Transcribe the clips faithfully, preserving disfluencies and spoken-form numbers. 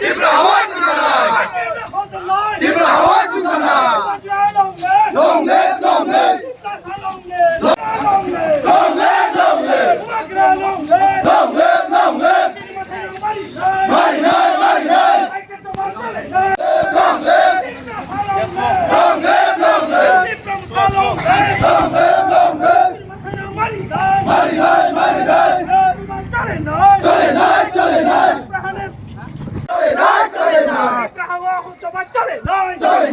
Tipra hawa chwngsanai! Tipra hawa chwngsanai! Long live, long live! Long live, long live! Long live, long live! Marinai, marinai! Long live! Long live, long live! Long live, long live! Marinai, marinai! Cholenai, cholenai! Cholenai, cholenai! Cholenai, cholenai!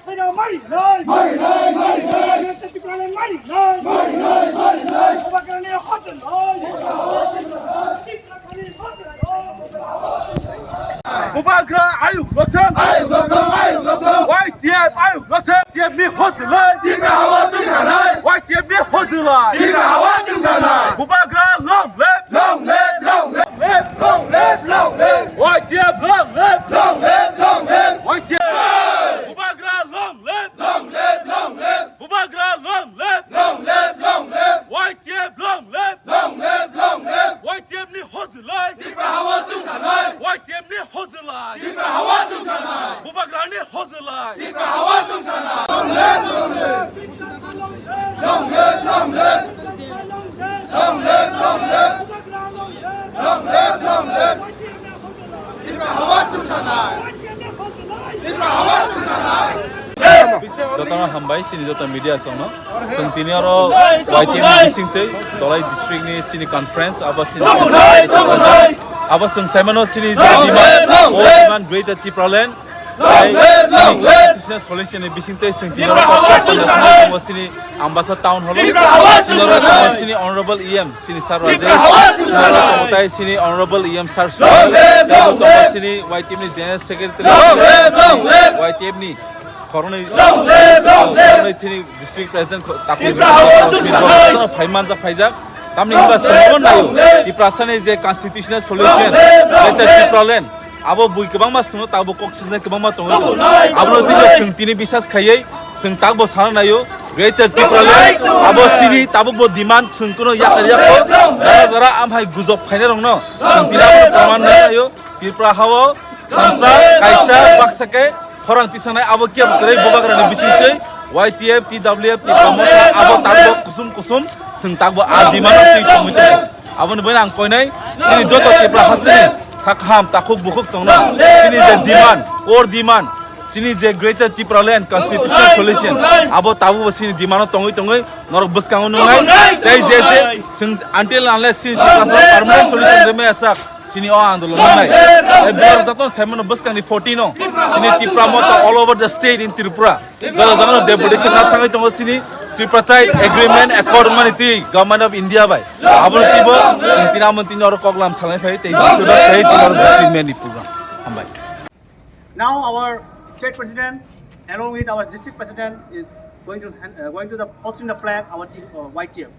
Marinai, marinai! Marinai, marinai! Bubagra ayuk lokthang. Ayuk lokthang, ayuk lokthang. Y T F ayuk lokthang. Y T F ni hojlai. Tipra hawa chwngsanai. Y T F ni hojlai. Tipra hawa chwngsanai. Bubagra long live. Long live, long live. Long live, long live. Y T F long live. Long live, long live. Y T F. Bubagra long live. Long live, long live. Bubagra long live. Long live, long live. Y T F long live. Long live, long live. Y T F ni hojlai. Tipra hawa chwngsanai. Y T F ni hojlai. Tipra hawa chwngsanai. Bubagra ni hojlai. Tipra hawa chwngsanai. Long live, long live. Long live, long live. Long live, long live. Long live, long live. Tipra hawa chwngsanai. Tipra hawa chwngsanai. Jotono hambai, chini joto media songno. Chwng tini oro Y T F ni bisingtwi Dholai district ni chini conference, abo chini abo chwng saimano chini Dima, o Dima Greater Tipraland. Tei chini constitutional solution ni bisingtwi chwng tini oro tongo chini Ambasa Town Hall o. Tini oro tongo chini Honorable E M, chini Sir Rajesh, chini oro tongo tai chini Honorable E M Sir Suhel, tei bo tongo chini Y T F ni General Secretary, Y T F ni khoroknwi, khoroknwi chini District President kho-, Takur Bhai manjak phaijak. Tamni hwnba chwng obo naio, Tiprasani je constitutional solution, Greater Tipraland, abo bui kwbangma chwngno tabuk kok sinai kwbangma tongwi tongo. Abono twibo chwng tini bisas khaiwi chwng takbo sana naio, Greater Tipraland abo chini tabukbo demand, chwng kuno yakar yakko jara jara amhai gujok phainairokno chwng tini abono proman naio. Tripura hao thansa kaisa baksa khe khorang tisanai abo kebo kwrwi Bubagrani bisingtwi Y T F, T W F, Tipra Motha abo takbo kusum kusum chwng takbo a demand-o twi tongwi tongo. Aboni bagwi ang koinai chini joto Tripura hasteni kha kaham takhuk bukhuk chwngno chini je demand, core demand, chini je Greater Tipraland Constitutional Solution abo tabukbo chini demand-o tongwi tongwi norok bwskango nungnai. Tei je je chwng until unless chini Tiprasano permanent solution rwmaya sak, chini o andolon nangnai. Tei bubagrok jotono saimano bwskangni fourteen o chini Tipra Motha all over the state in Tripura joto jagano deputation nap thangwi tongo chini Tripartite Agreement Accord wngmani twi Government of India bai. Abono twibo chwng tini amon tini oro koklam salnai phai tei biswas phai tini oro district mayor ni program. Hambai. Now our state president, along with our district president, is going to hand, uh, going to the posting the flag our T-, uh, Y T F.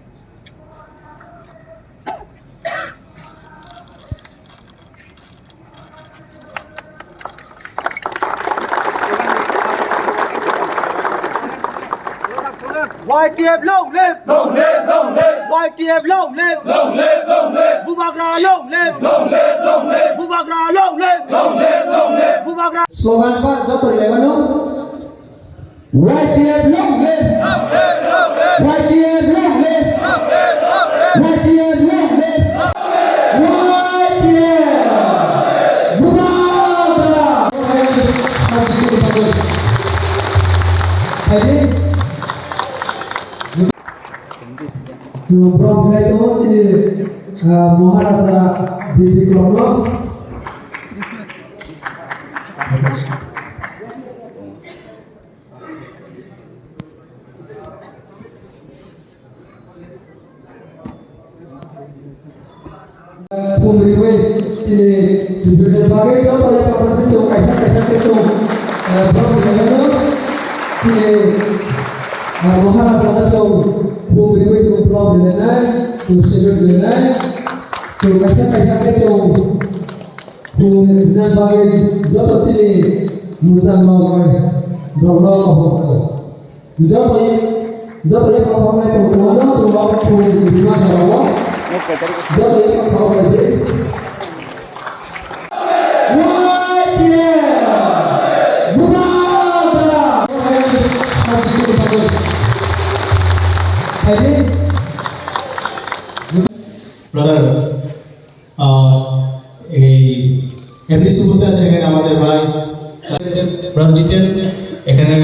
Y T F long live! Long live, long live! Y T F long live! Long live, long live! Bubagra long live! Long live, long live! Bubagra long live! Long live, long live! Bubagra. Slogan ba joto lemano. Y T F long live! Y T F long live! Y T F long live! Y T F! Bubagra! Chwng borok belai tongo chini, ah, Maharaja Bibikrom no. Phung riwi chini Tripura ni bagwi joto le kaprwi chwng kaisa kaisa khe chwng, eh, borok ni hwnwi chini, eh, Maharaja no chwng phung riwi chwng borok ni lenai, chwng sibir ni lenai, chwng kaisa kaisa khe chwng phung rina bagwi joto chini mwchang rok rok no kaham saka. Joto, joto ye kaham nai tong tong ano tong tong tong tong tong ano. Joto ye kaham nai tong. আমাদের, আহ, এই এমডিসি উপস্থিত আছেন এখানে আমাদের ভাই রাজজিতেন, এখানে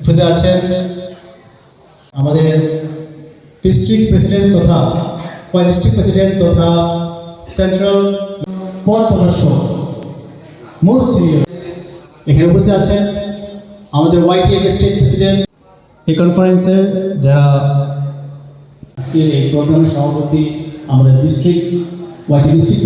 উপস্থিত আছেন আমাদের ডিস্ট্রিক্ট প্রেসিডেন্ট তথা, ডিস্ট্রিক্ট প্রেসিডেন্ট তথা সেন্ট্রাল পথ প্রদর্শক মোস্ট সিনিয়র এখানে উপস্থিত আছেন আমাদের ওয়াইটিএফ স্টেট প্রেসিডেন্ট। এই কনফারেন্সে যারা আজকের এই প্রোগ্রামের সভাপতি, আমাদের ডিস্ট্রিক্ট ওয়াইটিএফ ডিস্ট্রিক্ট